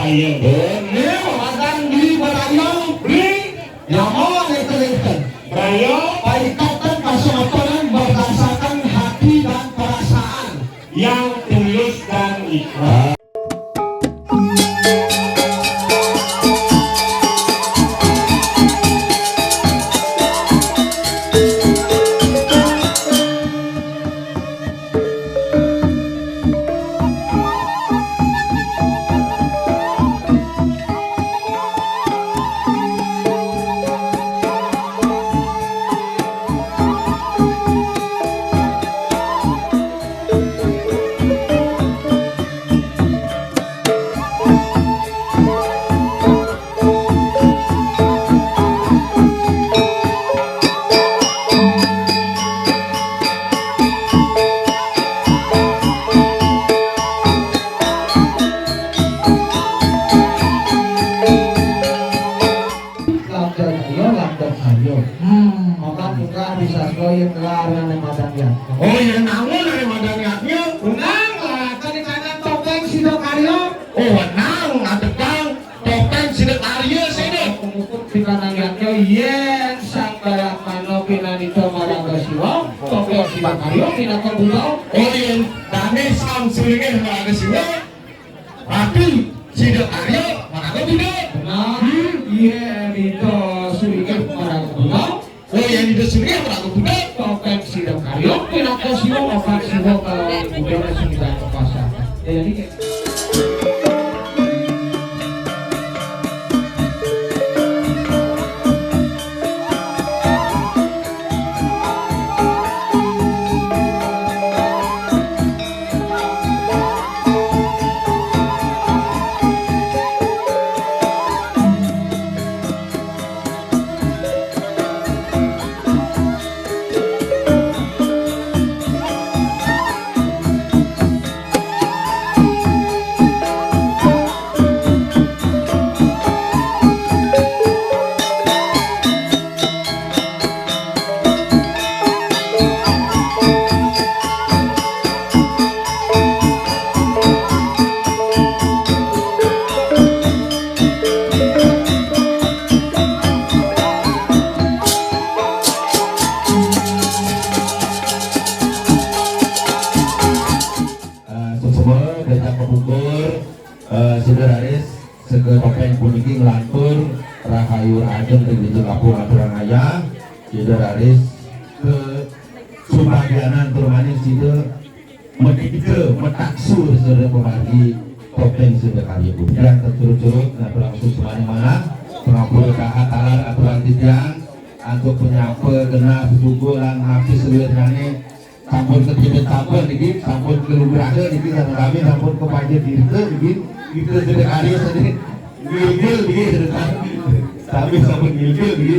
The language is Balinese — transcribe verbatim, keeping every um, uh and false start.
Iya. Nggih, wonten beli baraya, beli. Nyama nek kelihatan. Baraya. Paikatan kasempatan berdasarkan hati dan perasaan yang tulus dan ikhlas. Lambat ayo, lambat ayo. Hmm. Maka putra bisa koyo kelar nang madan ya. Oh, ya namun nang madan ya. Tenang lah, kan di kanan topeng Sidokaryo. Oh, wenang ngadeg Kang. Topeng Sidokaryo sini. Pengukut di kanan ya, yen sang balak mano pinanito maraga Siwa, topeng Sidokaryo pinaka buta. Oh, yen dane sang sulingin maraga Siwa. Tapi Sidokaryo maraga buta. Benar. Hmm. Yen ito sulingin maraga buta. Oh, yen ito sulingin maraga buta. Topeng Sidokaryo pinaka Siwa, obat Siwa kalau buta sudah kepasang. Jadi Eh, suksma, becak kepungkur, eh, sida raris, sega topeng puniki nglantur, rahayu ageng ring Wijil Kapuh Aturang Ayah, sida raris ke subagianan tur maning sida medika, metaksu sida pamargi topeng Sidokaryo. Tiang tercurut-curut, ngaturang suksmaning manah, pangampura kahat taler aturang titiang, antuk panyapa genah, petuga lan napi saluirnyané, sampun katiba sampun niki, sampun kalugraha niki, sareng sami sampun kapaja tirta niki, kita Sidokaryo sami ngilgil niki, sami sampun ngilgil niki.